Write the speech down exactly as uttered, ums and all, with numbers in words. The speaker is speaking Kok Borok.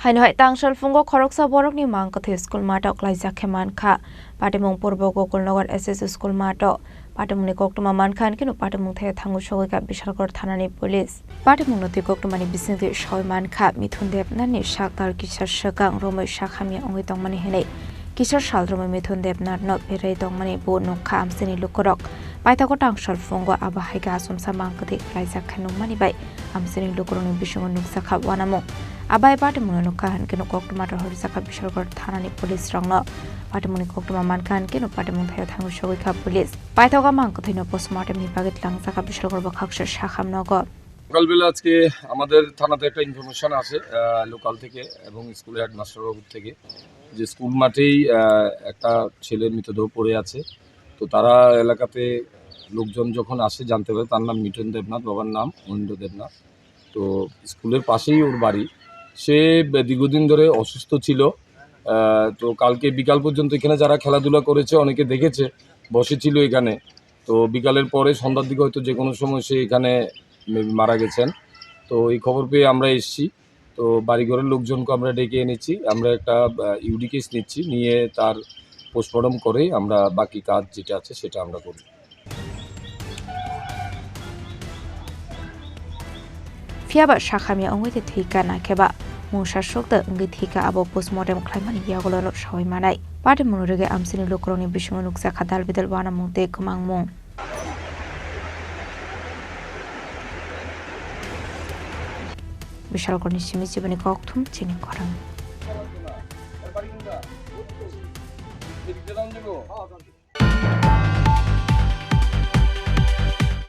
Haino hai tangsalphungo khoroksa borokni mang kwthwi school mato klaijak khe mankha. Patimung Purbo Gokulnagar S S school mato. Patimungni koktwma mankha hinkhe no patimung thaya thango sogwi kha Bishalgarh thanani police. Patimungno twi koktwmani bisingtwi sawi mankha Mithun Debnathni sak tal kisa swkang romwi sak hamya wngwi tongmani hinwi kisa sal romwi Mithun Debnathno berai tongmani bo nukha amchaini lukurok. Paithago tangsalphungo abo hai khe achomsa mang kwthwi klaijak khe nukmani bai amchaini lukurokni bisingo nukjakha uanamung. Abai patimungno nukha hinkhe no koktwma rohorjakha Bishalgarh thanani police rokno. Patimungni koktwma mankha hinkhe no patimung thaya thango sogwi kha police. Paithago mang kwthwino postmortem ni bagwi tlangjak kha Bishalgarh bwkhaksa sakham nogo. সকালবেলা আজকে আমাদের থানাতে একটা ইনফরমেশন আসে, আহ, লোকাল থেকে এবং স্কুলের হেডমাস্টার বাবুর থেকে, যে স্কুল মাঠেই, আহ, একটা ছেলের মৃতদেহ পড়ে আছে। তো তারা এলাকাতে লোকজন যখন আসে জানতে পারে তার নাম মিঠুন দেবনাথ, বাবার নাম মহেন্দ্র দেবনাথ। তো স্কুলের পাশেই ওর বাড়ি। সে দীর্ঘদিন ধরে অসুস্থ ছিল। আহ, তো কালকে বিকাল পর্যন্ত এখানে যারা খেলাধুলা করেছে অনেকে দেখেছে, বসেছিল এখানে। তো বিকালের পরে সন্ধ্যার দিকে হয়তো যে কোনো সময় সে এখানে maybe মারা গেছেন। তো এই খবর পেয়ে আমরা এসছি। তো বাড়িঘরের লোকজনকে আমরা ডেকে এনেছি। আমরা একটা, আহ, ইউডি কেস নিচ্ছি, নিয়ে তার পোস্টমর্টম করেই আমরা বাকি কাজ যেটা আছে সেটা আমরা করব। Phiya ba sakhamya wngwi tei thwi kana khe ba mungsa sukda wngwi thwi kha abo postmortem khlaimani yagulo sawi manai. Patimung rwgwi amchaini lukurokni bisingo nukjakha dal bidal uanamung tei kwmangmung. Bishalgarhni simi chibani kokthum chini khorang.